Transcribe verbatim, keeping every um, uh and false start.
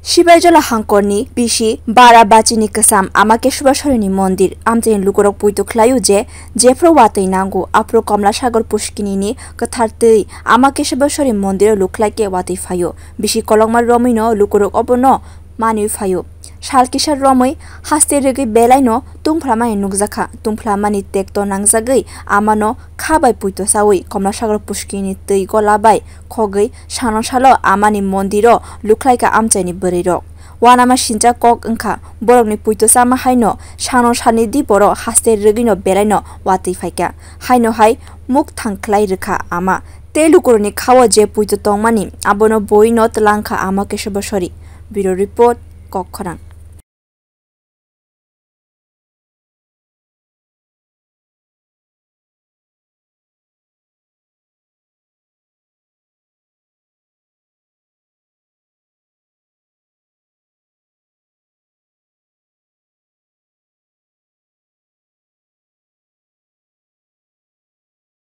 Sibaijola hangkorni bisi Bara Bachini kwcham Ama Kesubaswarini mondir amchaini lukurok poito khlaio je, jephru watwi nango aphru Komla Sagor puskinini kwthar twi Ama Kesubaswari mondiro lukhlaikhe watwi phaio. Bisi kolokma romwino lukurok obono manwi phaio. Sal kisa romwi haste rwgwi belaino tungphlamani nukjakha. Tungphlamani tekto nangjagwi amano kha bai poito chawi Komla Sagor puskini twi gola bai khogwi sano salo amani mondiro lukhlaikha amchaini bwrwirok. Uanama sincha kok wngkha, borokni poito chama haino sano salni diporo haste rwgwino belaino watwi phaikha. Haino hai muk thang khlai rwkha ama. Tei lukurokni khao je poito tongmani, abono boino twlangkha Ama Kesubaswari. Bureau Report, Kokkhorang.